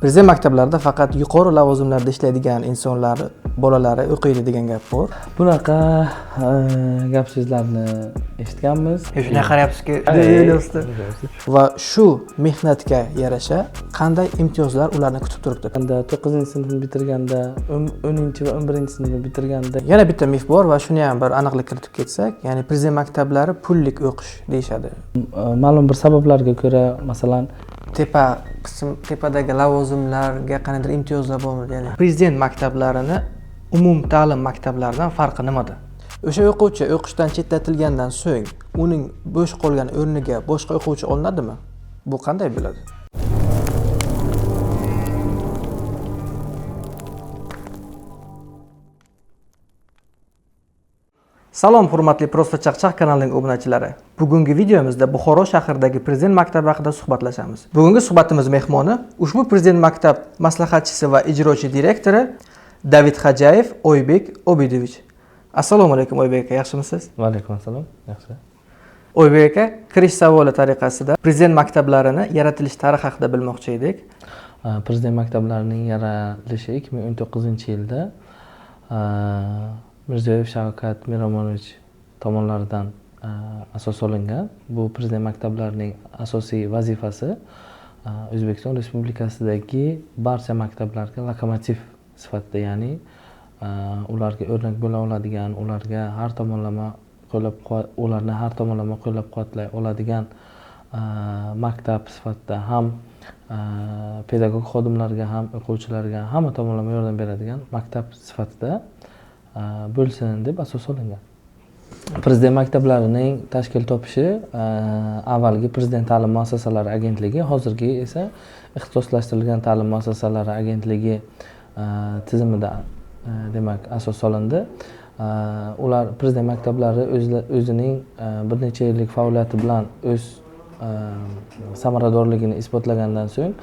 Prezident maktablarida faqat yuqori lavozimlarda ishlaydigan insonlar bolalari o'qiydi degan gap bor. Bunaqa gap so'zlarni eshitganmiz. Shunday qarayapsizki, va shu mehnatga yarasha qanday imtiyozlar ularni kutib turibdi? Unda 9-sinfni bitirganda, 10 va 11-sinfni bitirganda yana bitta mif bor va shuni ham bir aniqlik kiritib ketsak, ya'ni prezident maktablari pullik o'qish deyishadi. Ma'lum bir sabablarga ko'ra, masalan, tepa qism, tepadagi lavozimlarga qandaydir imtiyozlar bormi? Ya'ni prezident maktablarini umumta'lim maktablaridan farqi nimada? O'sha o'quvchi o'qishdan chetlatilgandan so'ng uning bo'sh qolgan o'rniga boshqa o'quvchi olinadimi? Bu qanday bo'ladi? Salom hurmatli Prosta Chaqchaq kanalining obunachilari. Bugungi videomizda Buxoro shahridagi prezident maktabi haqida suhbatlashamiz. Bugungi suhbatimiz mehmoni ushbu prezident maktab maslahatchisi va ijrochi direktori David Xojayev Oybek Obidovich. Assalomu alaykum Oybek aka, yaxshimisiz? Va alaykum assalom, yaxshi. Oybek aka, kirish savoli tariqasida prezident maktablarini yaratilish tarixi haqida bilmoqchi edik. Prezident maktablarining yaratilishi 2019-yilda Mirziyoyev Shavkat Miromonovich tomonlaridan asos solingan. Bu prezident maktablarining asosiy vazifasi O'zbekiston Respublikasidagi barcha maktablarga lokomotiv sifatida, ya'ni ularga o'rnak bo'la oladigan, ularga har tomonlama ularni har tomonlama qo'llab-quvvatlay oladigan maktab sifatida ham pedagog xodimlarga, ham o'quvchilarga hamma tomonlama yordam beradigan maktab sifatida bo'lsin deb asos solingan. Prezident maktablarining tashkil topishi avvalgi Prezident ta'lim muassasalari agentligi, hozirgi esa ixtisoslashtirilgan ta'lim muassasalari agentligi tizimida demak asos solindi. Ular prezident maktablari o'zining bir necha yillik faoliyati bilan o'z samaradorligini isbotlagandan so'ng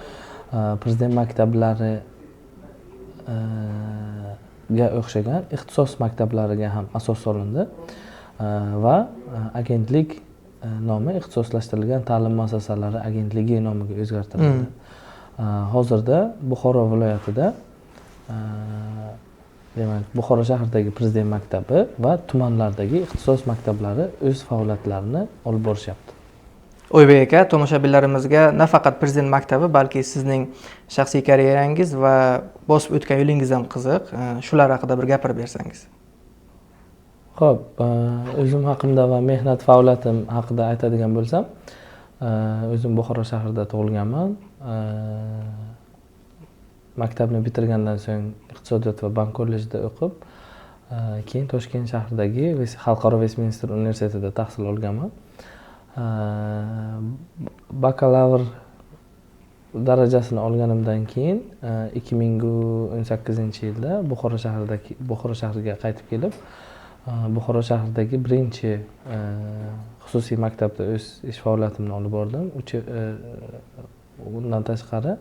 prezident maktablariga o'xshagan ixtisos maktablariga ham asos solindi va agentlik nomi ixtisoslashtirilgan ta'lim muassasalari agentligi nomiga o'zgartirildi. Hozirda Buxoro viloyatida, demak, Buxoro shahridagi prezident maktabi va tumanlardagi ixtisos maktablari o'z faoliyatlarini olib borishyapti. Oybek aka, tomoshabinlarimizga nafaqat prezident maktabi, balki sizning shaxsiy karyerangiz va bosib o'tgan yo'lingiz ham qiziq. Shular haqida bir gapirib bersangiz. Xo'p, o'zim haqimda va mehnat faoliyatim haqida aytadigan bo'lsam, o'zim Buxoro shahrida tug'ilganman. Maktabni bitirgandan so'ng iqtisodiyot va bank kollejida o'qib, keyin Toshkent shahridagi Xalqaro Vestminster universitetida tahsil olganman. Bakalavr darajasini olganimdan keyin 2018-yilda Buxoro shahriga qaytib kelib, Buxoro shahridagi birinchi xususiy maktabda o'z ish faoliyatimni olib bordim. Undan tashqari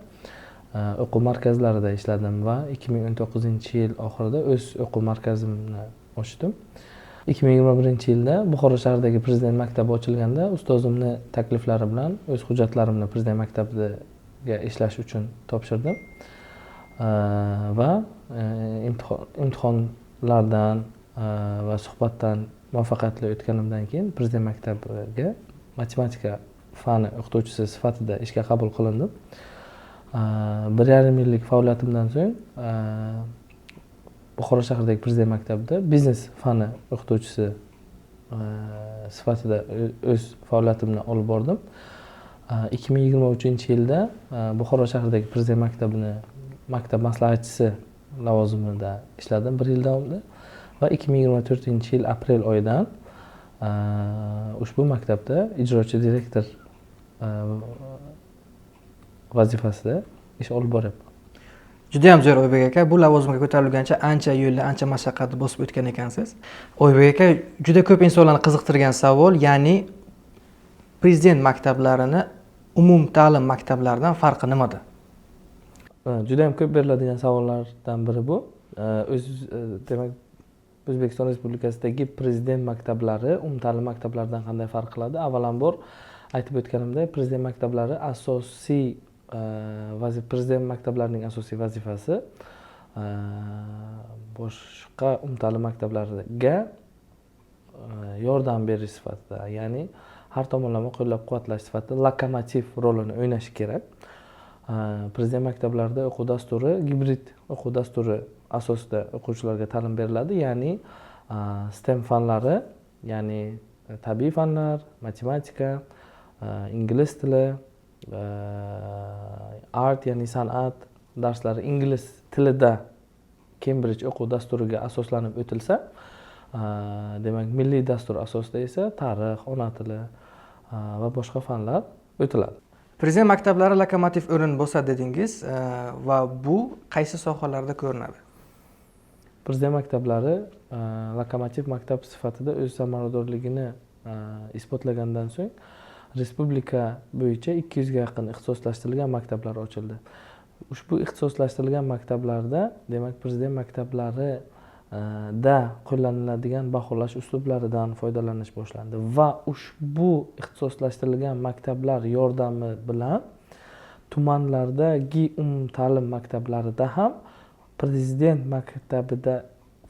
o'quv markazlarida ishladim va 2019-yil oxirida o'z o'quv markazimni ochdim. 2021-yilda Buxoro shahridagi prezident maktabi ochilganda ustozimni takliflari bilan o'z hujjatlarimni prezident maktabiga ishlash uchun topshirdim. Va imtihonlardan va suhbatdan muvaffaqiyatli o'tganimdan keyin prezident maktabiga matematika fani o'qituvchisi sifatida ishga qabul qilindim. 1,5 yillik faoliyatimdan so'ng Buxoro shahridagi prezident maktabida biznes fani o'qituvchisi sifatida o'z faoliyatimni olib bordim. 2023-yilda Buxoro shahridagi prezident maktabini maktab maslahatchisi lavozimida ishladim bir yil davomida va 2024-yil aprel oyidan ushbu maktabda ijrochi direktor vazifasida ish olib boryapman. Juda ham zo'r Oybek aka, bu lavozimga ko'tarilgancha ancha yo'lni, ancha mashaqqatni bosib o'tgan ekansiz. Oybek aka, juda ko'p insonlarni qiziqtirgan savol, ya'ni prezident maktablarini umumta'lim maktablaridan farqi nimada? Juda ham ko'p beriladigan savollardan biri bu. Demak, O'zbekiston Respublikasidagi prezident maktablari umumta'lim maktablaridan qanday farq qiladi? Avvalambor aytib o'tganimdek, prezident maktablari asosiy prezident maktablarining asosiy vazifasi boshqa umumta'lim maktablariga yordam berish sifatida, ya'ni har tomonlama qo'llab-quvvatlash sifatida lokomotiv rolini o'ynashi kerak. Prezident maktablarida o'quv dasturi gibrid o'quv dasturi asosida o'quvchilarga ta'lim beriladi, ya'ni STEM fanlari, ya'ni tabiiy fanlar, matematika, ingliz tili, art, ya'ni san'at darslari ingliz tilida Cambridge o'quv dasturiga asoslanib o'tilsa, demak, milliy dastur asosida esa tarix, ona tili va boshqa fanlar o'tiladi. Prezident maktablari lokomotiv o'rin bosadi dedingiz, va bu qaysi sohalarda ko'rinadi? Prezident maktablari lokomotiv maktab sifatida o'z samaradorligini isbotlagandan so'ng respublika bo'yicha 200 ga yaqin ixtisoslashtirilgan maktablar ochildi. Ushbu ixtisoslashtirilgan maktablarda, demak, prezident maktablarida qo'llaniladigan baholash uslublaridan foydalanish boshlandi va ushbu ixtisoslashtirilgan maktablar yordami bilan tumanlardagi umumta'lim maktablarida ham prezident maktabida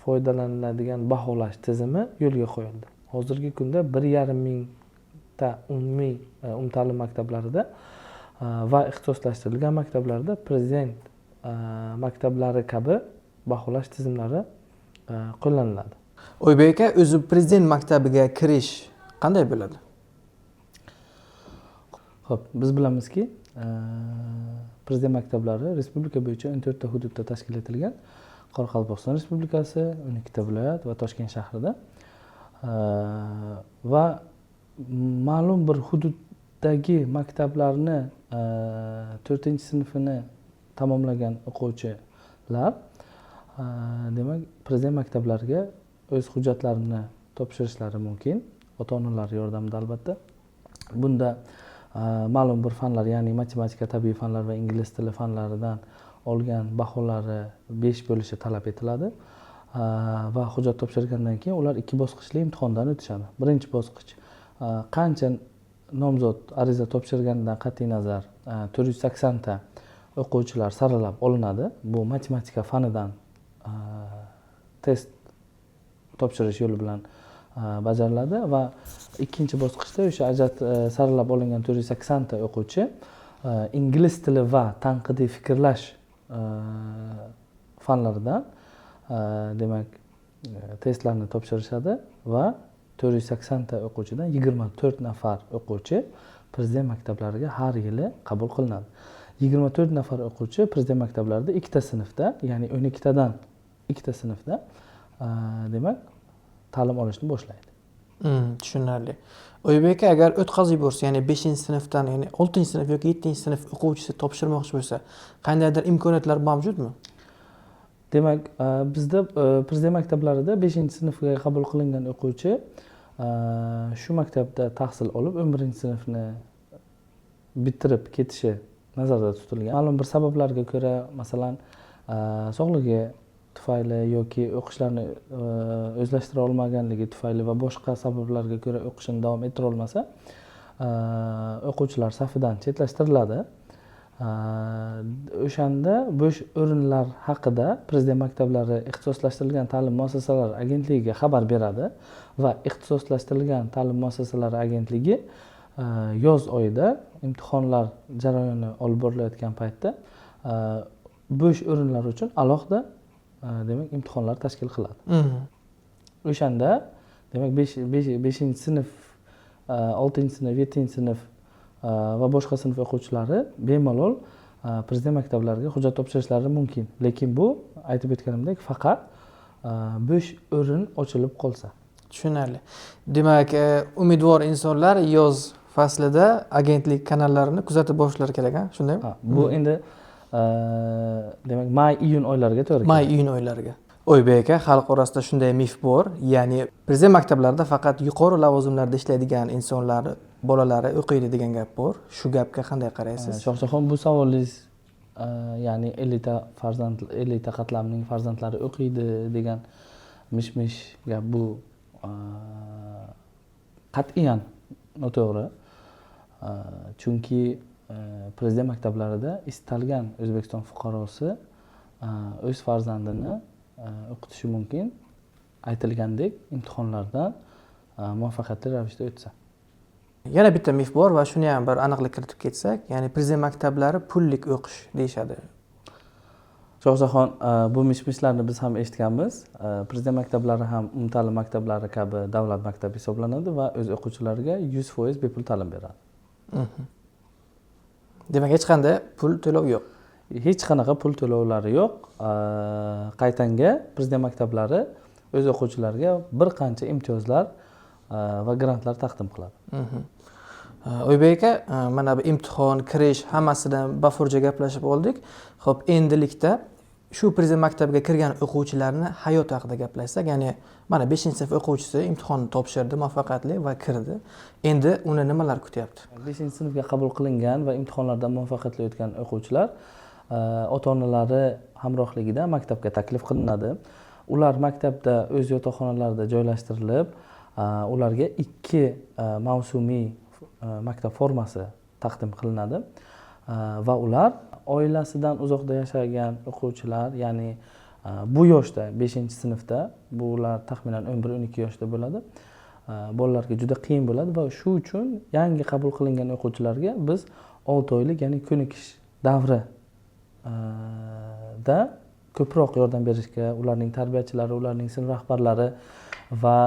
foydalaniladigan baholash tizimi yo'lga qo'yildi. Hozirgi kunda 1,5 mingta umumiy umumta'lim maktablarida va ixtisoslashtirilgan maktablarda prezident maktablari kabi baholash tizimlari qo'llaniladi. Oybek aka, o'zi prezident maktabiga kirish qanday bo'ladi? Ho'p, biz bilamizki, prezident maktablari respublika bo'yicha 14 ta hududda tashkil etilgan: Qoraqalpog'iston Respublikasi, 12 ta viloyat va Toshkent shahrida. Va ma'lum bir hududdagi maktablarni to'rtinchi sinfini tamomlagan o'quvchilar, demak, prezident maktablariga o'z hujjatlarini topshirishlari mumkin, ota onalar yordamida, albatta. Bunda ma'lum bir fanlar, ya'ni matematika, tabiiy fanlar va ingliz tili fanlaridan olgan baholari 5 bo'lishi talab etiladi. Va hujjat topshirgandan keyin ular ikki bosqichli imtihondan o'tishadi. Birinchi bosqich, qancha nomzod ariza topshirganidan qat'iy nazar, 480 ta o'quvchilar saralab olinadi. Bu matematika fanidan test topshirish yo'li bilan bajariladi va ikkinchi bosqichda o'sha saralab olingan 480 ta o'quvchi ingliz tili va tanqidiy fikrlash fanlaridan, demak, testlarni topshirishadi va 480 ta o'quvchidan 24 nafar o'quvchi prezident maktablariga har yili qabul qilinadi. 24 nafar o'quvchi prezident maktablarida ikkita sinfda, ya'ni 12 tadan ikkita sinfda, demak, ta'lim olishni boshlaydi. Tushunarli. Oybek aka, agar o'tkazib yuborsa, ya'ni beshinchi sinfdan, ya'ni oltinchi sinf yoki yettinchi sinf o'quvchisi topshirmoqchi bo'lsa, qandaydir imkoniyatlar mavjudmi? Demak, bizda prezident maktablarida beshinchi sinfga qabul qilingan o'quvchi shu maktabda tahsil olib, 11-sinfni bitirib ketishi nazarda tutilgan. Ma'lum bir sabablarga ko'ra, masalan, sog'ligi tufayli yoki o'qishlarni o'zlashtira olmaganligi tufayli va boshqa sabablarga ko'ra o'qishini davom ettira olmasa, o'quvchilar safidan chetlashtiriladi. O'shanda bo'sh o'rinlar haqida prezident maktablari ixtisoslashtirilgan ta'lim muassasalari agentligiga xabar beradi va ixtisoslashtirilgan ta'lim muassasalari agentligi yoz oyida imtihonlar jarayoni olib borilayotgan paytda bo'sh o'rinlar uchun alohida, demak, imtihonlar tashkil qiladi. O'shanda, demak, beshinchi sinf, oltinchi sinf, yettinchi sinf va boshqa sinf o'quvchilari bemalol prezident maktablariga hujjat topshirishlari mumkin. Lekin bu, aytib o'tganimdek, faqat bo'sh o'rin ochilib qolsa. Tushunarli. Demak, umidvor insonlar yoz faslida agentlik kanallarini kuzatib borishlari kerak, a, shundaymi? Ha, bu endi, demak, may, iyun oylariga to'g'ri May, keladi. iyun oylariga. Oybek aka, xalq orasida shunday mif bor, ya'ni prezident maktablarida faqat yuqori lavozimlarda ishlaydigan insonlar bolalari o'qiydi degan gap bor. Shu gapga qanday qaraysiz? Shohjahon, bu savolingiz, ya'ni elita qatlamning farzandlari o'qiydi degan mish mish gap, bu qat'iyan noto'g'ri. Chunki prezident maktablarida istalgan O'zbekiston fuqarosi o'z farzandini o'qitishi mumkin, aytilgandek imtihonlardan muvaffaqiyatli ravishda o'tsa. Yana bitta mif bor va shuni ham bir aniqlik kiritib ketsak, ya'ni prezident maktablari pullik o'qish deyishadi. Shohjahon, bu mish mishlarni biz ham eshitganmiz. Prezident maktablari ham umumta'lim maktablari kabi davlat maktabi hisoblanadi va o'z o'quvchilariga 100% bepul ta'lim beradi. Demak, hech qanday pul to'lov yo'q. Hech qanaqa pul to'lovlari yo'q. Qaytanga prezident maktablari o'z o'quvchilariga bir qancha imtiyozlar va grantlar taqdim qiladi. Oybek aka, mana bu imtihon, kirish hammasidan bafurja gaplashib oldik. Xo'p, endilikda shu prezident maktabiga kirgan o'quvchilarni hayoti haqida gaplashsak, ya'ni mana 5-sinf o'quvchisi imtihonni topshirdi muvaffaqiyatli va kirdi. Endi uni nimalar kutyapti? 5-sinfga qabul qilingan va imtihonlardan muvaffaqiyatli o'tgan o'quvchilar ota-onalari hamrohligida maktabga taklif qilinadi. Ular maktabda o'z yotoqxonalarida joylashtirilib, ularga 2 mavsumiy maktab formasi taqdim qilinadi. Va ular oilasidan uzoqda yashagan o'quvchilar, ya'ni bu yoshda 5-sinfda, bular taxminan 11-12 yoshda bo'ladi. Bolalarga juda qiyin bo'ladi va shu uchun yangi qabul qilingan o'quvchilarga biz 6 oylik, ya'ni ko'nikish davri da ko'proq yordam berishga ularning tarbiyachilari, ularning sinf rahbarlari va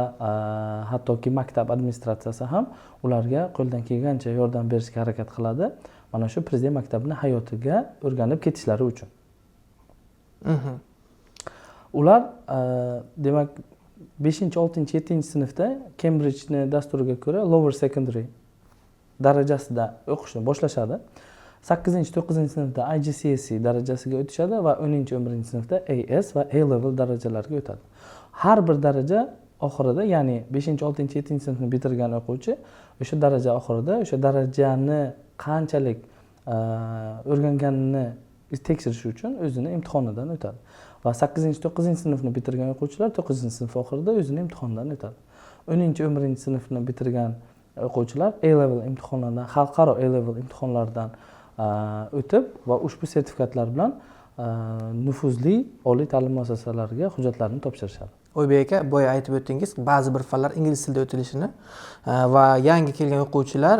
hattoki maktab administratsiyasi ham ularga qo'ldan kelgancha yordam berishga harakat qiladi. Mana shu prezident maktabining hayotiga o'rganib ketishlari uchun. Ular demak 5, 6, 7 sinfda Cambridge'ni dasturiga ko'ra lower secondary darajasida o'qishni boshlashadi. 8, 9 sinfda IGCSE darajasiga o'tishadi va 10, 11 sinfda AS va A level darajalariga o'tadi. Har bir daraja oxirida, ya'ni 5, 6, 7 sinfni bitirgan o'quvchi o'sha daraja oxirida o'sha darajani qanchalik o'rganganini tekshirish uchun o'zini imtihonidan o'tadi. Va 8, 9 sinfni bitirgan o'quvchilar 9 sinf oxirida o'zini imtihonidan o'tadi. 10, 11 sinfni bitirgan o'quvchilar A level imtihonlaridan, xalqaro A level imtihonlaridan o'tib va ushbu sertifikatlar bilan nufuzli oliy ta'lim muassasalariga hujjatlarni topshirishadi. Oybek aka, boya aytib o'tdingiz, ba'zi bir fanlar ingliz tilida o'tilishini va yangi kelgan o'quvchilar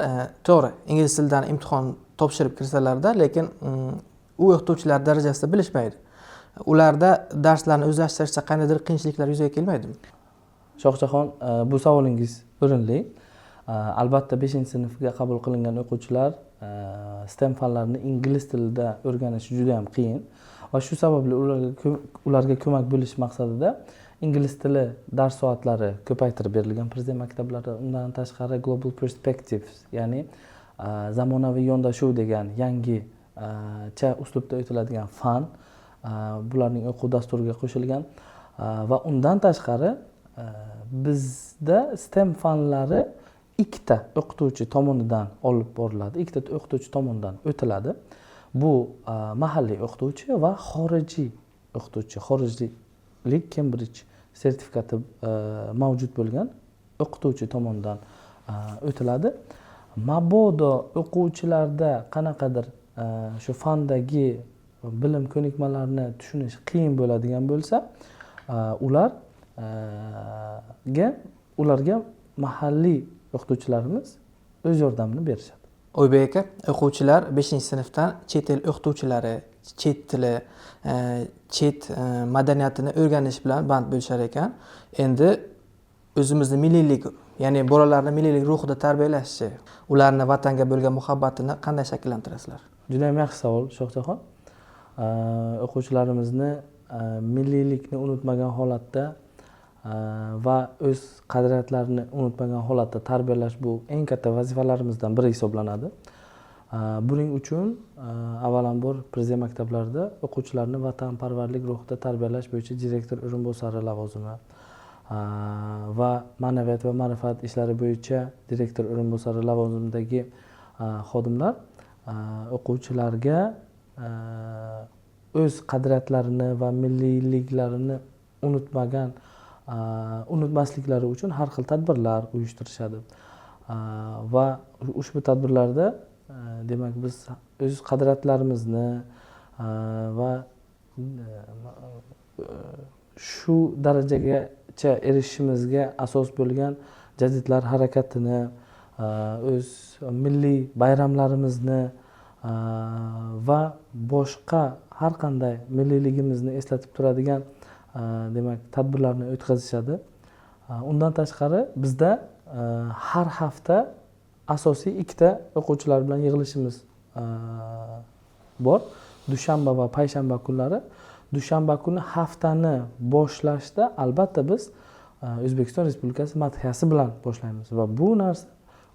to'g'ri ingliz tilidan imtihon topshirib kirsalarda, lekin u o'qituvchilar darajasida bilishmaydi. Ularda darslarni o'zlashtirishda qandaydir qiyinchiliklar yuzaga kelmaydimi? Shohjahon, bu savolingiz o'rinli. Albatta 5-sinfga qabul qilingan o'quvchilar STEM fanlarini ingliz tilida o'rganishi juda ham qiyin va shu sababli ularga ko'mak bo'lish maqsadida ingliz tili dars soatlari ko'paytirib berilgan prezident maktablarida. Undan tashqari Global Perspectives, ya'ni zamonaviy yondashuv degan yangicha uslubda o'tiladigan fan bularning o'quv dasturiga qo'shilgan va undan tashqari bizda STEM fanlari ikkita o'qituvchi tomonidan olib boriladi, ikkita o'qituvchi tomonidan o'tiladi. Bu mahalliy o'qituvchi va xorijiy o'qituvchi, xorijlik Cambridge sertifikati mavjud bo'lgan o'qituvchi tomonidan o'tiladi. Mabodo o'quvchilarda qanaqadir shu fandagi bilim ko'nikmalarni tushunish qiyin bo'ladigan bo'lsa, ularga mahalliy o'qituvchilarimiz o'z yordamini berishadi. Oybek aka, o'quvchilar 5-sinfdan chet el o'qituvchilari, chet tili, chet madaniyatini o'rganish bilan band bo'lishar ekan. Endi o'zimizni milliylik, ya'ni bolalarni milliylik ruhida tarbiyalashchi, ularni vatanga bo'lgan muhabbatini qanday shakllantirasizlar? Juda ham yaxshi savol, Shohjahon. O'quvchilarimizni milliylikni unutmagan holatda va o'z qadriyatlarini unutmagan holatda tarbiyalash bu eng katta vazifalarimizdan biri hisoblanadi. Buning uchun avvalambor prezident maktablarida o'quvchilarni vatanparvarlik ruhida tarbiyalash bo'yicha direktor o'rinbosari lavozimi va ma'naviyat va ma'rifat ishlari bo'yicha direktor o'rinbosari lavozimidagi xodimlar o'quvchilarga o'z qadriyatlarini va milliyliklarini unutmasliklari uchun har xil tadbirlar uyushtirishadi. Va ushbu tadbirlarda Demak, biz o'z qadriyatlarimizni va shu darajagacha erishishimizga asos bo'lgan jadidlar harakatini, o'z milliy bayramlarimizni va boshqa har qanday milliyligimizni eslatib turadigan, demak, tadbirlarni o'tkazishadi. Undan tashqari, bizda har hafta asosiy ikkita o'quvchilar bilan yig'ilishimiz bor, dushanba va payshanba kunlari. Dushanba kuni haftani boshlashda albatta biz O'zbekiston Respublikasi madhiyasi bilan boshlaymiz va bu narsa,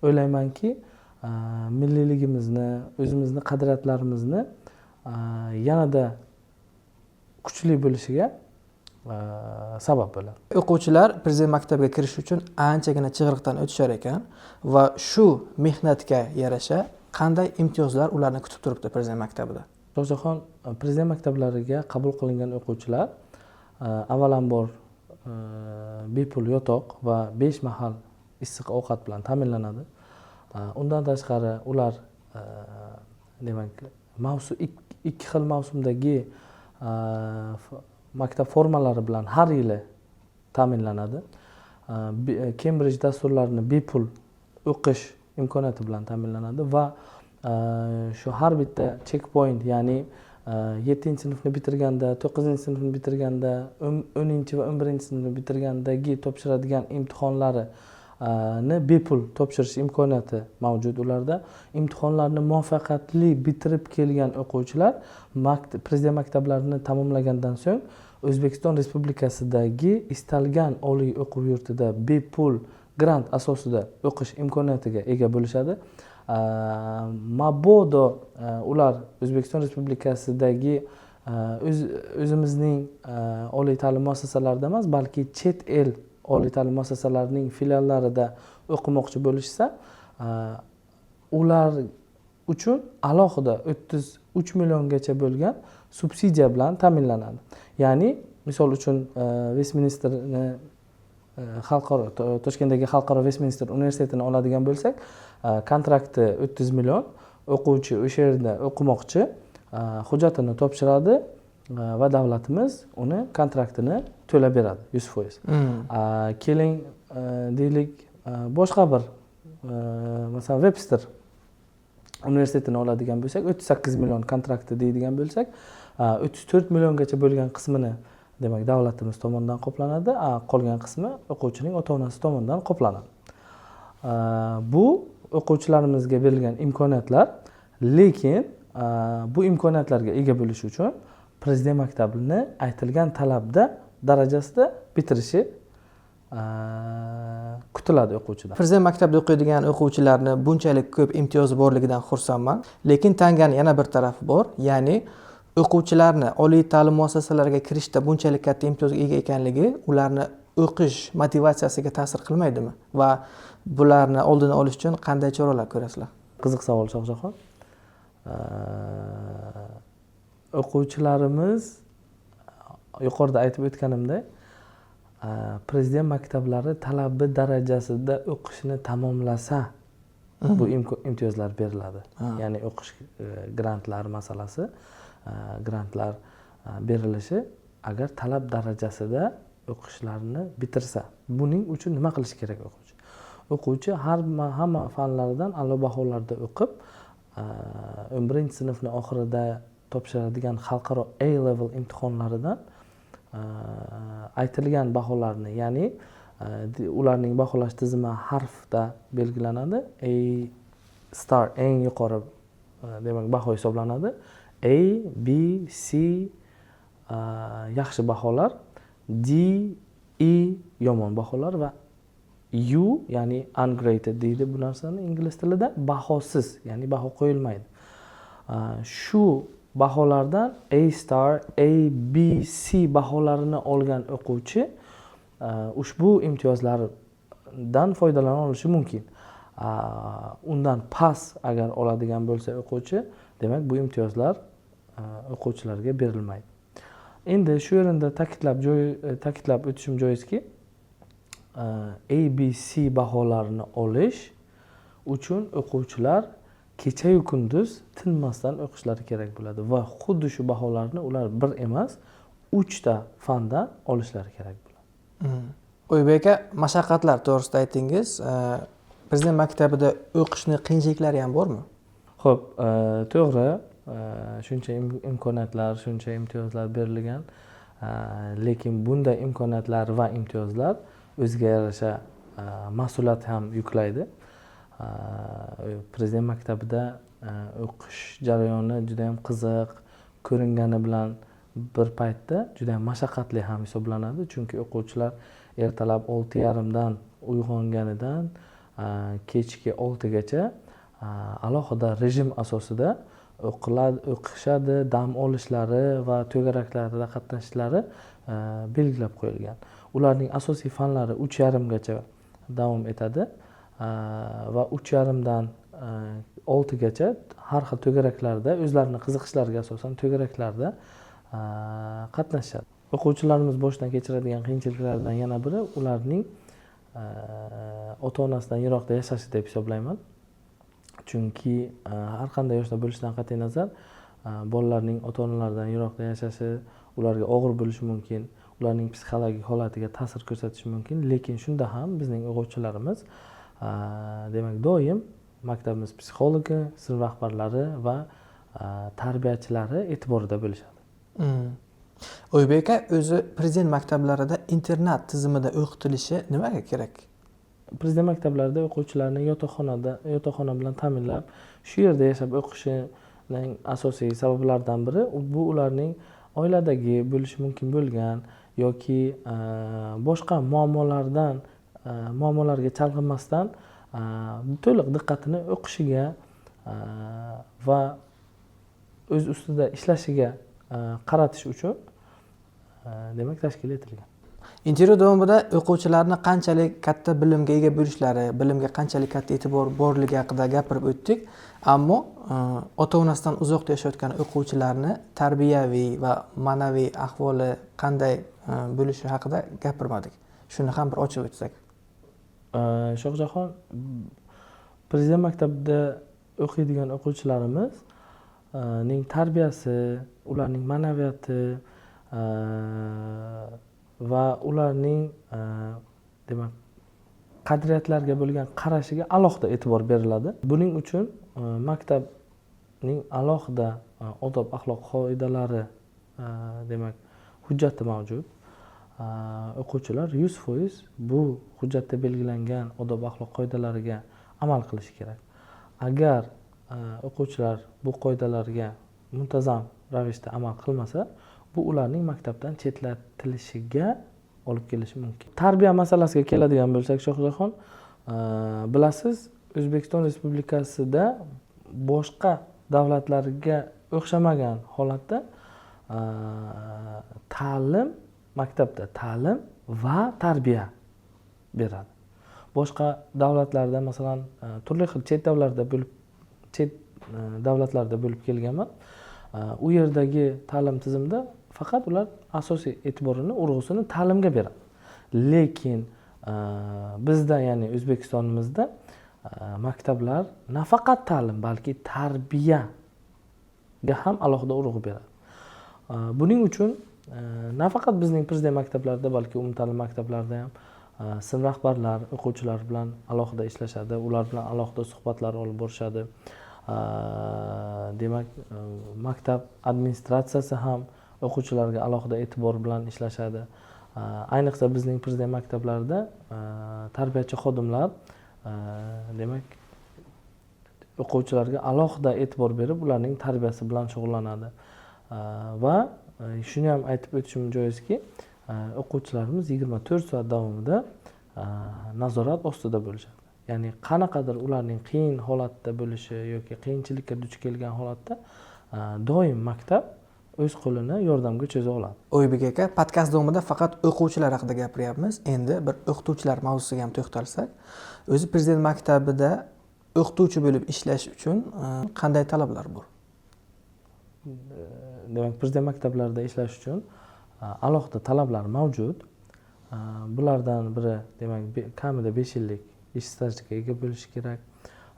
o'ylaymanki, milliyligimizni, o'zimizni qadriyatlarimizni yanada kuchli bo'lishiga sabab bo'ladi. O'quvchilar prezident maktabiga kirish uchun anchagina chig'iriqdan o'tishar ekan va shu mehnatga yarasha qanday imtiyozlar ularni kutib turibdi prezident maktabida? Shohjahon, prezident maktablariga qabul qilingan o'quvchilar avvalambor bepul yotoq va besh mahal issiq ovqat bilan ta'minlanadi. Undan tashqari, ular, demak, mavsum, ikki xil mavsumdagi maktab formalari bilan har yili ta'minlanadi. Kembrij dasturlarini bepul o'qish imkoniyati bilan ta'minlanadi va shu har bitta checkpoint, ya'ni yettinchi sinfni bitirganda, to'qqizinchi sinfni bitirganda, 10-va 11-sinfni bitirgandagi topshiradigan imtihonlarini bepul topshirish imkoniyati mavjud ularda. Imtihonlarni muvaffaqiyatli bitirib kelgan o'quvchilar prezident maktablarini tamomlagandan so'ng O'zbekiston Respublikasidagi istalgan oliy o'quv yurtida bepul grant asosida o'qish imkoniyatiga ega bo'lishadi. Mabodo ular O'zbekiston Respublikasidagi o'zimizning oliy ta'lim muassasalarida emas, balki chet el oliy ta'lim muassasalarining filiallarida o'qimoqchi bo'lishsa, ular uchun alohida 33 milliongacha bo'lgan subsidiya bilan ta'minlanadi. Ya'ni, misol uchun, Vestminsterni, xalqaro, Toshkentdagi Xalqaro Vestminster universitetini oladigan bo'lsak, kontrakti 30 million, o'quvchi o'sha yerda o'qimoqchi, hujjatini topshiradi va davlatimiz uni kontraktini to'lab beradi 100%. Keling, deylik, boshqa bir, masalan, Vebster universitetini oladigan bo'lsak, 38 million kontrakti deydigan bo'lsak, 34 milliongacha bo'lgan qismini, demak, davlatimiz tomonidan qoplanadi, qolgan qismi o'quvchining ota onasi tomonidan qoplanadi. Bu o'quvchilarimizga berilgan imkoniyatlar, lekin bu imkoniyatlarga ega bo'lish uchun prezident maktabini aytilgan talabda darajasida bitirishi kutiladi o'quvchidan. Prezident maktabida o'qiydigan o'quvchilarni bunchalik ko'p imtiyozi borligidan xursandman, lekin tangani yana bir tarafi bor, ya'ni o'quvchilarni oliy ta'lim muassasalariga kirishda bunchalik katta imtiyozga ega ekanligi ularni o'qish motivatsiyasiga ta'sir qilmaydimi va bularni oldini olish uchun qanday choralar ko'rasizlar? Qiziq savol, Shohjahon. O'quvchilarimiz, yuqorida aytib o'tganimdek, prezident maktablari talabi darajasida o'qishni tamomlasa, bu imtiyozlar beriladi. Ya'ni o'qish, grantlar masalasi, grantlar berilishi, agar talab darajasida o'qishlarini bitirsa. Buning uchun nima qilish kerak o'quvchi? O'quvchi har hamma fanlaridan a'lo baholarda o'qib, 11-sinfni oxirida topshiradigan xalqaro A level imtihonlaridan aytilgan baholarni, ya'ni ularning baholash tizimi harfda belgilanadi. A star eng yuqori, demak, baho hisoblanadi. A, B, C yaxshi baholar, D, E yomon baholar va U, ya'ni ungraded deydi bu narsani ingliz tilida, bahosiz, ya'ni baho qo'yilmaydi. Shu baholardan A star, A, B, C baholarini olgan o'quvchi ushbu imtiyozlardan foydalana olishi mumkin. Undan past agar oladigan bo'lsa o'quvchi, demak, bu imtiyozlar o'quvchilarga berilmaydi. Endi shu yerda ta'kidlab o'tishim joizki, A, B, C baholarini olish uchun o'quvchilar Kechayu kunduz tinmasdan o'qishlari kerak bo'ladi va xuddi shu baholarni ular bir emas, 3 ta fandan olishlari kerak bo'ladi. Oybek aka, mashaqqatlar to'g'risida aytdingiz. Prezident maktabida o'qishni qiyinchiliklari ham bormi? Xo'p, to'g'ri, shuncha imkoniyatlar, shuncha imtiyozlar berilgan, lekin bunday imkoniyatlar va imtiyozlar o'ziga yarasha mas'uliyat ham yuklaydi. Prezident maktabida o'qish jarayoni juda ham qiziq ko'ringani bilan bir paytda juda ham mashaqqatli ham hisoblanadi, chunki o'quvchilar ertalab 6:30 dan uyg'onganidan kechki 6 gacha alohida rejim asosida o'qishadi, dam olishlari va to'garaklarda qatnashishlari belgilab qo'yilgan. Ularning asosiy fanlari 3:30 gacha davom etadi va 3:30 dan 6 gacha har xil to'garaklarda o'zlarini qiziqishlariga asosan to'garaklarda qatnashadi. O'quvchilarimiz boshdan kechiradigan qiyinchiliklardan yana biri ularning ota-onasidan yiroqda yashashi deb hisoblayman. Chunki har qanday yoshda bo'lishidan qat'iy nazar bolalarning ota-onalaridan yiroqda yashashi ularga og'ir bo'lishi mumkin, ularning psixologik holatiga ta'sir ko'rsatishi mumkin. Lekin shunda ham bizning o'quvchilarimiz demak doim maktabimiz psixologi, sinf rahbarlari va tarbiyachilari e'tiborida bo'lishadi. Oybek aka, o'zi prezident maktablarida internat tizimida o'qitilishi nimaga kerak? Prezident maktablarida o'quvchilarni yotoqxona bilan ta'minlab, shu yerda yashab o'qishining asosiy sabablaridan biri bu ularning oiladagi bo'lishi mumkin bo'lgan yoki boshqa muammolarga chalg'imasdan to'liq diqqatini o'qishiga va o'z ustida ishlashiga qaratish uchun demak tashkil etilgan. Intervyu davomida o'quvchilarni qanchalik katta bilimga ega bo'lishlari, bilimga qanchalik katta e'tibor borligi haqida gapirib o'tdik. Ammo ota-onasidan uzoqda yashayotgan o'quvchilarni tarbiyaviy va ma'naviy ahvoli qanday bo'lishi haqida gapirmadik. Shuni ham bir ochib o'tsak. Shohjahon, prezident maktabida o'qiydigan o'quvchilarimizning tarbiyasi, ularning ma'naviyati va ularning demak qadriyatlarga bo'lgan qarashiga alohida e'tibor beriladi. Buning uchun maktabning alohida odob axloq qoidalari demak hujjati mavjud. O'quvchilar 100% bu hujjatda belgilangan odob axloq qoidalariga amal qilishi kerak. Agar o'quvchilar bu qoidalarga muntazam ravishda amal qilmasa, bu ularning maktabdan chetlatilishiga olib kelishi mumkin. Tarbiya masalasiga keladigan bo'lsak, Shohjahon, bilasiz, O'zbekiston Respublikasida boshqa davlatlarga o'xshamagan holatda ta'lim, maktabda ta'lim va tarbiya beradi. Boshqa davlatlarda, masalan, turli xil chet davlatlarda bo'lib kelganman. U yerdagi ta'lim tizimida faqat ular asosiy e'tiborini, urg'usini ta'limga beradi. Lekin bizda, ya'ni O'zbekistonimizda maktablar nafaqat ta'lim, balki tarbiyaga ham alohida urg'u beradi. Buning uchun nafaqat bizning prezident maktablarida, balki umumta'lim maktablarida ham sinf rahbarlar o'quvchilar bilan alohida ishlashadi, ular bilan alohida suhbatlar olib borishadi. Demak, maktab administratsiyasi ham o'quvchilarga alohida e'tibor bilan ishlashadi. Ayniqsa bizning prezident maktablarida tarbiyachi xodimlar demak o'quvchilarga alohida e'tibor berib, ularning tarbiyasi bilan shug'ullanadi. Va shuni ham aytib o'tishim joizki, o'quvchilarimiz 24 soat davomida nazorat ostida bo'lishadi. Ya'ni qanaqadir ularning qiyin holatda bo'lishi yoki qiyinchilikka duch kelgan holatda doim maktab o'z qo'lini yordamga cho'za oladi. Oybek aka, podkast davomida faqat o'quvchilar haqida gapiryapmiz. Endi bir o'qituvchilar mavzusiga ham to'xtalsak. O'zi prezident maktabida o'qituvchi bo'lib ishlash uchun qanday talablar bor? Demak, prezident maktablarida ishlash uchun alohida talablar mavjud. Bulardan biri, demak, kamida 5 yillik ish stajiga ega bo'lishi kerak.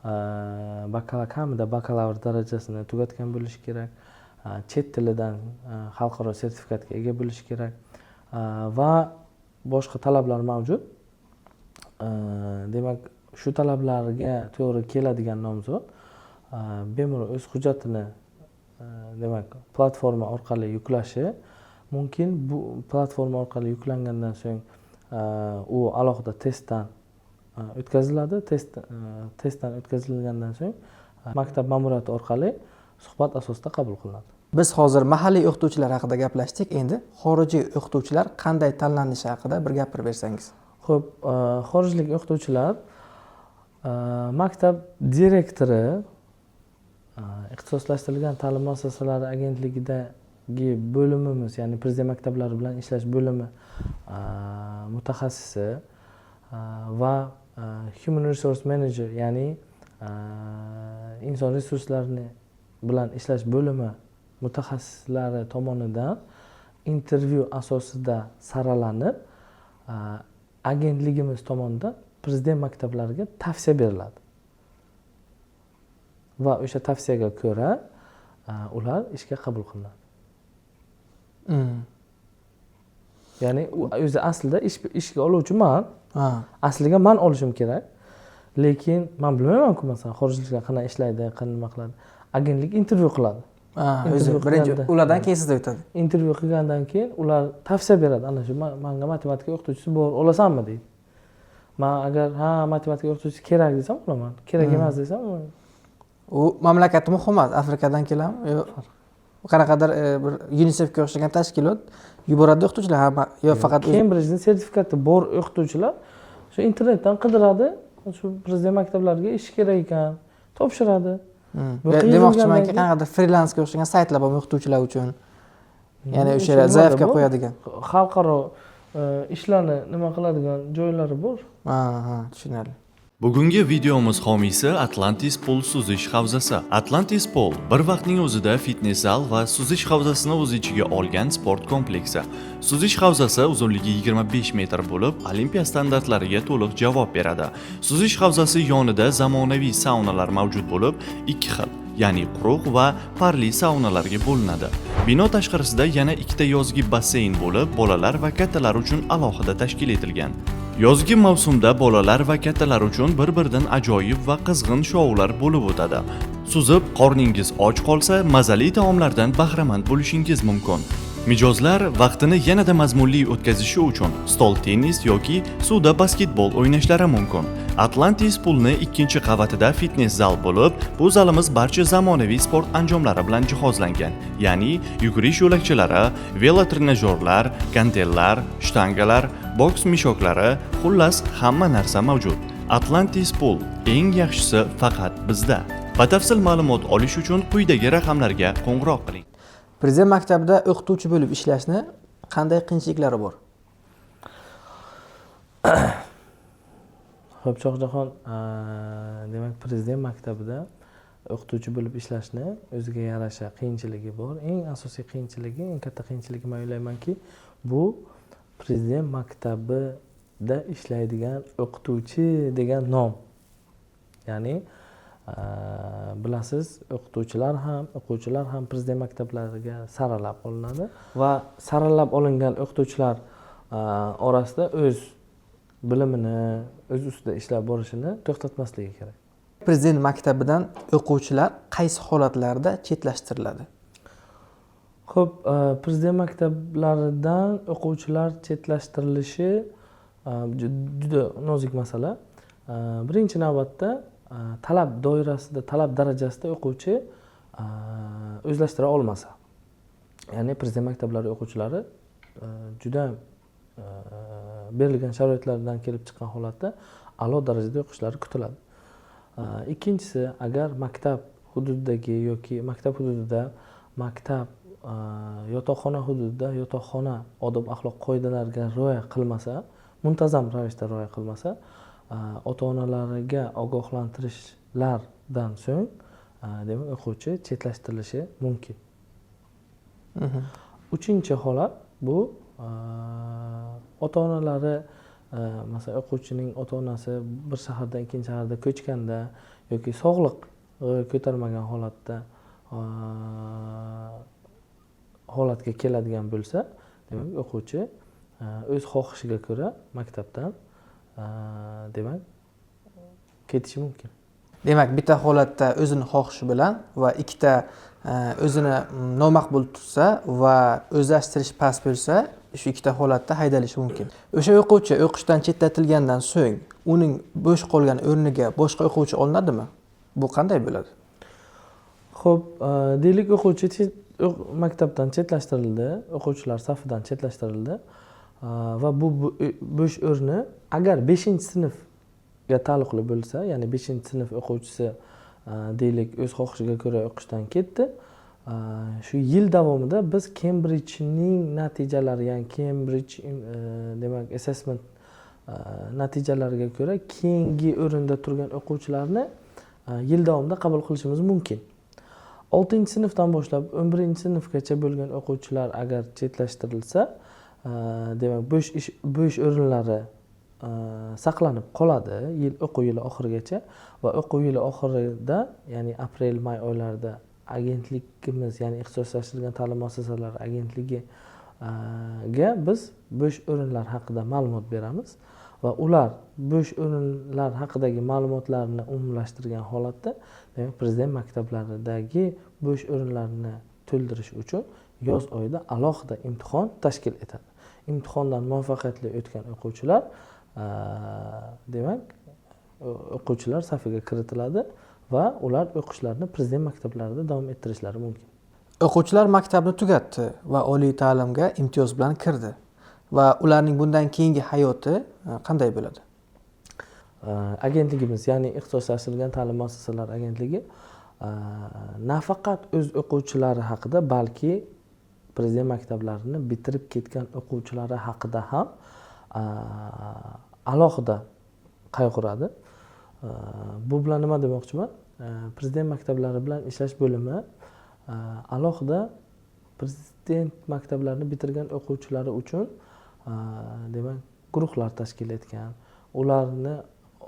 Kamida bakalavr darajasini tugatgan bo'lishi kerak, chet tilidan xalqaro sertifikatga ega bo'lishi kerak va boshqa talablar mavjud. Demak, shu talablarga to'g'ri keladigan nomzod bemalol o'z hujjatini, demak, platforma orqali yuklashi mumkin. Bu platforma orqali yuklangandan so'ng u alohida testdan o'tkaziladi. Testdan o'tkazilgandan so'ng maktab ma'muriyati orqali suhbat asosida qabul qilinadi. Biz hozir mahalliy o'qituvchilar haqida gaplashdik. Endi xorijiy o'qituvchilar qanday tanlanishi haqida bir gapirib bersangiz. Xo'p, xorijlik o'qituvchilar maktab direktori, ixtisoslashtirilgan ta'lim muassasalari agentligidagi bo'limimiz, ya'ni prezident maktablari bilan ishlash bo'limi mutaxassisi va human resource manager, ya'ni inson resurslarini bilan ishlash bo'limi mutaxassislari tomonidan intervyu asosida saralanib, agentligimiz tomonidan prezident maktablariga tavsiya beriladi va o'sha tavsiyaga ko'ra ular ishga qabul qilinadi. Ya'ni o'zi aslida ishga oluvchi man, asliga man olishim kerak, lekin man bilmaymanku, masalan, xorijliklar qanday ishlaydi, qanday nima qiladi. Agentlik intervyu qiladi. O'zi birinchi ulardan keyin sizda o'tadi. Intervyu qilgandan keyin ular tavsiya beradi: ana shu manga matematika o'qituvchisi bor, olasanmi, deydi. Man agar ha, matematika o'qituvchisi kerak desam, olaman, kerak emas desam. U mamlakati muhim emas, Afrikadan keladimi yo qanaqadir bir UNICEFga o'xshagan tashkilot yuboradi o'qituvchilar hamma yo faqat Kembridjni sertifikati bor o'qituvchilar shu internetdan qidiradi, shu prezident maktablariga ish kerak ekan, topshiradi. Demoqchimanki, qanaqadir frilansga o'xshagan saytlar bormi o'qituvchilar uchun, ya'ni o'sha заявка qo'yadigan? Xalqaro ishlarni nima qiladigan joylari bor. Ha, tushunarli. Bugungi videomiz homiysi Atlantis Pool suzish havzasi. Atlantis Pool bir vaqtning o'zida fitness zal va suzish havzasini o'z ichiga olgan sport kompleksi. Suzish havzasi uzunligi 25 metr bo'lib, olimpiya standartlariga to'liq javob beradi. Suzish havzasi yonida zamonaviy saunalar mavjud bo'lib, ikki xil, ya'ni quruq va parli saunalarga bo'linadi. Bino tashqarisida yana ikkita yozgi basseyn bo'lib, bolalar va kattalar uchun alohida tashkil etilgan. Yozgi mavsumda bolalar va kattalar uchun bir-biridan ajoyib va qizg'in shoular bo'lib o'tadi. Suzib, qorningiz och qolsa, mazali taomlardan bahramand bo'lishingiz mumkin. Mijozlar vaqtini yanada mazmunli o'tkazishi uchun stol tennis yoki suvda basketbol o'ynashlari mumkin. Atlantis Poolni ikkinchi qavatida fitness zal bo'lib, bu zalimiz barcha zamonaviy sport anjomlari bilan jihozlangan. Ya'ni yugurish yo'lakchalari, velotrenajyorlar, gantellar, shtangalar, boks mishoklari, xullas hamma narsa mavjud. Atlantis Pool eng yaxshisi faqat bizda. Batafsil ma'lumot olish uchun quyidagi raqamlarga qo'ng'iroq qiling. Prezident maktabida o'qituvchi bo'lib ishlashni qanday qiyinchiliklari bor? Xo'p, Shohjahon, demak, prezident maktabida o'qituvchi bo'lib ishlashni o'ziga yarasha qiyinchiligi bor. Eng asosiy qiyinchiligi, eng katta qiyinchiligi, men o'ylaymanki, bu prezident maktabida ishlaydigan o'qituvchi degan nom. Ya'ni bilasiz, o'qituvchilar ham, o'quvchilar ham prezident maktablariga saralab olinadi va saralab olingan o'qituvchilar orasida o'z bilimini, o'z ustida ishlab borishini to'xtatmasligi kerak. Prezident maktabidan o'quvchilar qaysi holatlarda chetlashtiriladi? Xo'p, prezident maktablaridan o'quvchilar chetlashtirilishi juda nozik masala. Birinchi navbatda talab doirasida, talab darajasida o'quvchi o'zlashtira olmasa, ya'ni prezident maktablari o'quvchilari juda berilgan sharoitlardan kelib chiqqan holatda a'lo darajada o'qishlari kutiladi. Ikkinchisi, agar maktab hududidagi yoki maktab hududida, maktab yotoqxona hududida yotoqxona odob axloq qoidalariga rioya qilmasa, muntazam ravishda rioya qilmasa, ota-onalariga ogohlantirishlardan so'ng, demak, o'quvchi chetlashtirilishi mumkin. Uchinchi holat bu ota-onalari Masalan, o'quvchining ota onasi bir shahardan ikkinchi shaharda ko'chganda yoki sog'liq ko'tarmagan holatda holatga keladigan bo'lsa, demak, o'quvchi o'z xohishiga ko'ra maktabdan, demak, ketishi mumkin. Demak, bitta holatda o'zini xohishi bilan va ikkita o'zini nomaqbul tutsa va o'zlashtirish past bo'lsa, shu ikkita holatda haydalishi mumkin. O'sha o'quvchi o'qishdan chetlatilgandan so'ng uning bo'sh qolgan o'rniga boshqa o'quvchi olinadimi? Bu qanday bo'ladi? Xo'p, deylik, o'quvchi maktabdan chetlashtirildi, o'quvchilar safidan chetlashtirildi va bu bo'sh o'rni agar 5-sinfga taalluqli bo'lsa, ya'ni 5-sinf o'quvchisi, deylik, o'z xohishiga ko'ra o'qishdan ketdi, shu yil davomida biz Kembridjning natijalari, ya'ni Kembrij, demak, assessment natijalariga ko'ra keyingi o'rinda turgan o'quvchilarni yil davomida qabul qilishimiz mumkin. 6-sinfdan boshlab 11-sinfgacha bo'lgan o'quvchilar agar chetlashtirilsa, demak, bo'sh o'rinlari saqlanib qoladi o'quv yili oxirigacha va o'quv yili oxirida, ya'ni aprel may oylarida agentligimiz, ya'ni Ixtisoslashtirilgan ta'lim muassasalari agentligiga biz bo'sh o'rinlar haqida ma'lumot beramiz va ular bo'sh o'rinlar haqidagi ma'lumotlarni umumlashtirgan holatda, demak, prezident maktablaridagi bo'sh o'rinlarni to'ldirish uchun yoz oyida alohida imtihon tashkil etadi. Imtihondan muvaffaqiyatli o'tgan o'quvchilar, demak, o'quvchilar safiga kiritiladi va ular o'qishlarini prezident maktablarida davom ettirishlari mumkin. O'quvchilar maktabni tugatdi va oliy ta'limga imtiyoz bilan kirdi va ularning bundan keyingi hayoti qanday bo'ladi? Agentligimiz, ya'ni Ixtisoslashtirilgan ta'lim muassasalari agentligi nafaqat o'z o'quvchilari haqida, balki prezident maktablarini bitirib ketgan o'quvchilari haqida ham alohida qayg'uradi. Bu bilan nima demoqchiman? Prezident maktablari bilan ishlash bo'limi alohida prezident maktablarini bitirgan o'quvchilari uchun, demak, guruhlar tashkil etgan. Ularni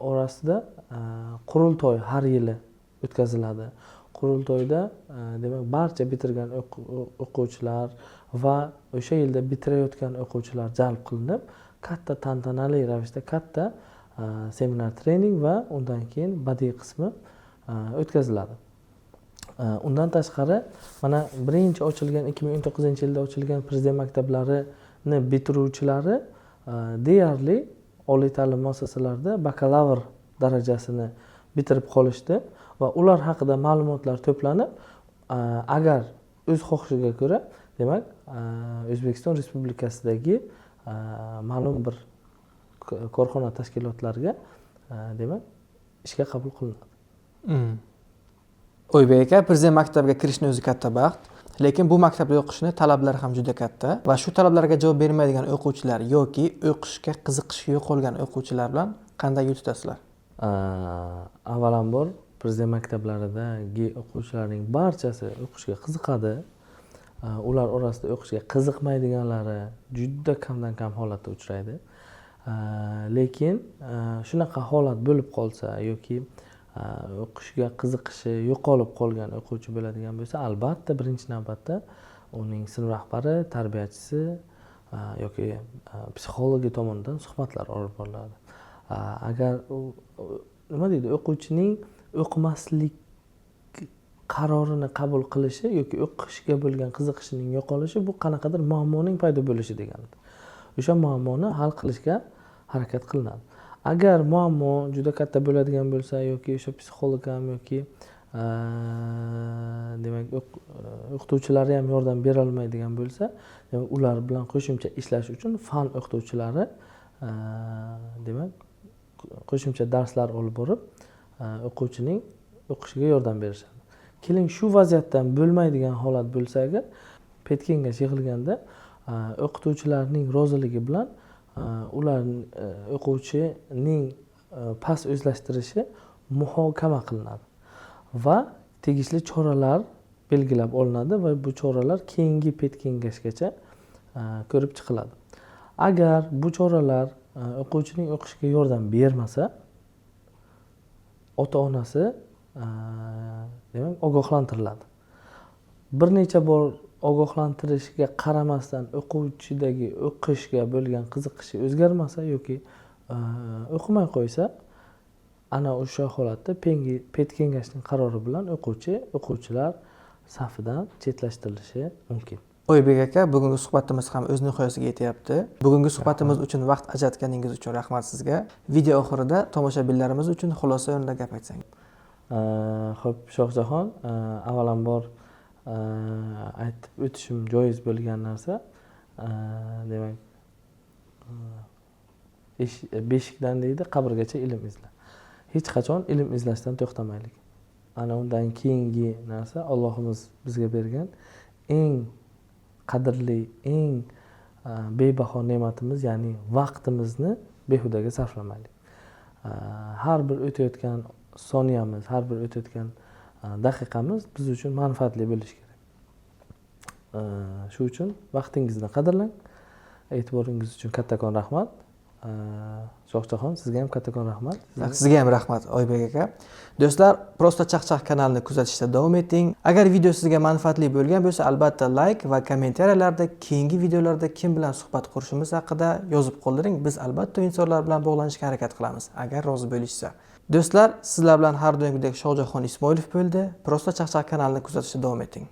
orasida qurultoy har yili o'tkaziladi. Qurultoyda, demak, barcha bitirgan o'quvchilar va o'sha yilda bitirayotgan o'quvchilar jalb qilinib, katta tantanali ravishda katta seminar trening va undan keyin badiiy qismi o'tkaziladi. Undan tashqari, mana birinchi ochilgan 2019-yilda ochilgan prezident maktablarini bitiruvchilari deyarli oliy ta'lim muassasalarida bakalavr darajasini bitirib qolishdi va ular haqida ma'lumotlar to'planib, agar o'z xohishiga ko'ra, demak, O'zbekiston Respublikasidagi ma'lum bir korxona tashkilotlarga, demak, ishga qabul qilinadi. Oybek aka, prezident maktabiga kirishni o'zi katta baxt, lekin bu maktabda o'qishni talablari ham juda katta va shu talablarga javob bermaydigan o'quvchilar yoki o'qishga qiziqishi yo'qolgan o'quvchilar bilan qanday yo'l tutasizlar? Avvalambor, prezident maktablaridagi o'quvchilarning barchasi o'qishga qiziqadi. Ular orasida o'qishga qiziqmaydiganlari juda kamdan kam holatda uchraydi. Lekin shunaqa holat bo'lib qolsa yoki o'qishga qiziqishi yo'qolib qolgan o'quvchi bo'ladigan bo'lsa, albatta birinchi navbatda uning sinf rahbari, tarbiyachisi yoki psixologi tomonidan suhbatlar olib boriladi. Agar u, nima deydi, o'quvchining o'qimaslik qarorini qabul qilishi yoki o'qishga bo'lgan qiziqishining yo'qolishi bu qanaqadir muammoning paydo bo'lishi deganidir. O'sha muammoni hal qilishga harakat qilinadi. Agar muammo juda katta bo'ladigan bo'lsa yoki o'sha psixolog ham yoki, demak, o'qituvchilari ham yordam bera olmaydigan bo'lsa, demak, ular bilan qo'shimcha ishlash uchun fan o'qituvchilari, demak, qo'shimcha darslar olib borib, o'quvchining o'qishiga yordam berishadi. Keling, shu vaziyatdan bo'lmaydigan holat bo'lsa agar, pedkengash yig'ilganda, o'qituvchilarning roziligi bilan, ular, o'quvchining past o'zlashtirishi muhokama qilinadi va tegishli choralar belgilab olinadi va bu choralar keyingi pedkengashgacha ko'rib chiqiladi. Agar bu choralar o'quvchining o'qishiga yordam bermasa, ota onasi demak ogohlantiriladi. Bir necha bor ogohlantirishga qaramasdan o'quvchidagi o'qishga bo'lgan qiziqishi o'zgarmasa yoki o'qimay qo'ysa, ana o'sha holatda pedkengashning qarori bilan o'quvchi o'quvchilar safidan chetlashtirilishi mumkin. Oybek aka, bugungi suhbatimiz ham o'z nihoyasiga yetyapti. Bugungi suhbatimiz uchun vaqt ajratganingiz uchun rahmat sizga. Video oxirida tomoshabinlarimiz uchun xulosa o'rnida gap aytsangiz. Xo'p, Shohjahon, avvalambor aytib o'tishim joiz bo'lgan narsa, demak, beshikdan deydi qabrgacha ilm izla. Hech qachon ilm izlashdan to'xtamaylik. Ana undan keyingi narsa, Allohimiz bizga bergan eng qadrli, eng bebaho ne'matimiz, ya'ni vaqtimizni behudaga sarflamaylik. Har bir o'tayotgan soniyamiz, har bir o'tayotgan daqiqamiz biz uchun manfaatli bo'lishi kerak. Shu uchun vaqtingizni qadrlang. E'tiboringiz uchun kattakon rahmat. Shohjahon, sizga ham kattakon rahmat. Sizga ham rahmat, Oybek aka. Do'stlar, Prosta Chaqchaq kanalini kuzatishda davom eting. Agar video sizga manfaatli bo'lgan bo'lsa, albatta like va kommentariyalarda keyingi videolarda kim bilan suhbat qurishimiz haqida yozib qoldiring. Biz albatta insonlar bilan bog'lanishga harakat qilamiz, agar rozi bo'lishsa. Do'stlar, sizlar bilan har doimgidek Shohjahon Ismoilov bo'ldi. Prosta Chaqchaq kanalini kuzatishda davom eting.